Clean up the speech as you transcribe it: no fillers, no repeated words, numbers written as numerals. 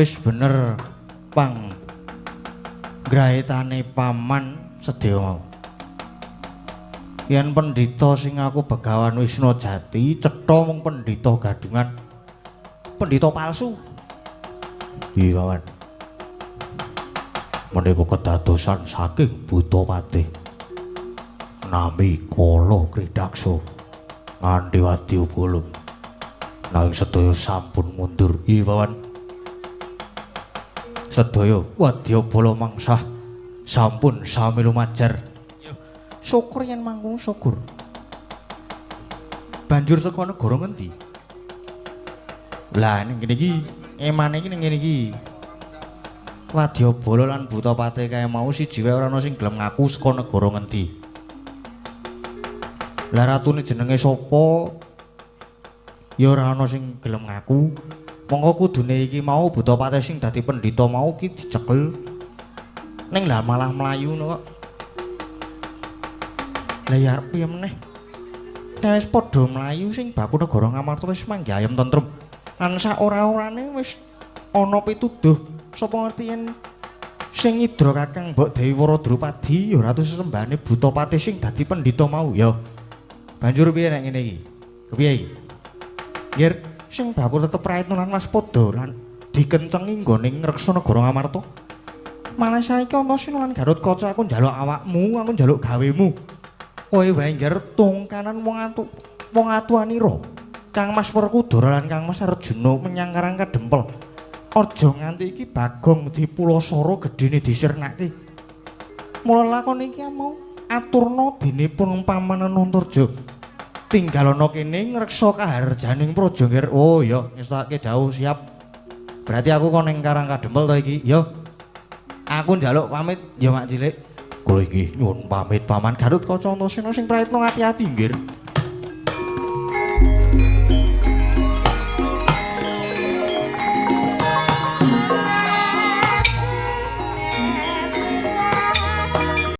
Wis bener pang graetane paman sedya mau. Yen pendhita sing ngaku Begawan Wisnu Jati cetha mung pendhita gadungan. Pendhita palsu. Iya, Paman. Menika kedadosan saking Buta Patih. Nami Kala Kridaksa nganti wadyabala. Nanging sedaya sampun mundur. Iya, Paman. Sedaya wadyabala mangsah sampun sami lumajar. Syukur yen mangkono syukur. Banjur saka negara ngendi? Lah ning kene iki emane iki ning kene iki. Wadyabala lan Buta Patih kae mau siji wae ora ana sing gelem ngaku saka negara ngendi. Lah ratune jenenge sapa? Ya ora ana sing gelem ngaku. Mongko kudune iki mau Buta Patih sing dadi pendhita mau ki dicekel. Ning lah malah mlayu ngono kok. Lah ya arep piye meneh? Nek wis padha mlayu sing baku negara Ngamarta wis manggih ayem tentrem. Lan sak ora-orane wis ana pituduh. Sapa ngerti yen sing ngidra Kakang Mbok Dewi Wara Drupadi ya ratu sesembahane Buta Patih sing dadi pendhita mau ya. Banjur piye nek ngene iki? Kepiye iki? Nggir, sing baku tetep prayitna lan waspada lan dikencengi nggone ngreksa negara Ngamarta. Malah saiki Antasena lan Gatot Kaca aku njaluk awakmu, aku njaluk gawemu. Kowe wae ngger tungkanan wong atu wong atuanira. Kang Mas Werkudara lan Kang Mas Arjuna menyang Karang Kadempel. Aja nganti iki Bagong dipulasara gedene disirnake. Mula lakon iki mau aturna dene pun Paman Anantarja. Tinggal ana kene ngreksa kaharjaning praja ngger. Oh ya, ngestake dawuh siap. Berarti aku kon ning Karang Kadempel to iki? Ya. Aku njaluk pamit ya Mak Cilik. Kula inggih nyuwun pamit Paman Gatot Kaca Antasena sing prayitna ati-ati nggir.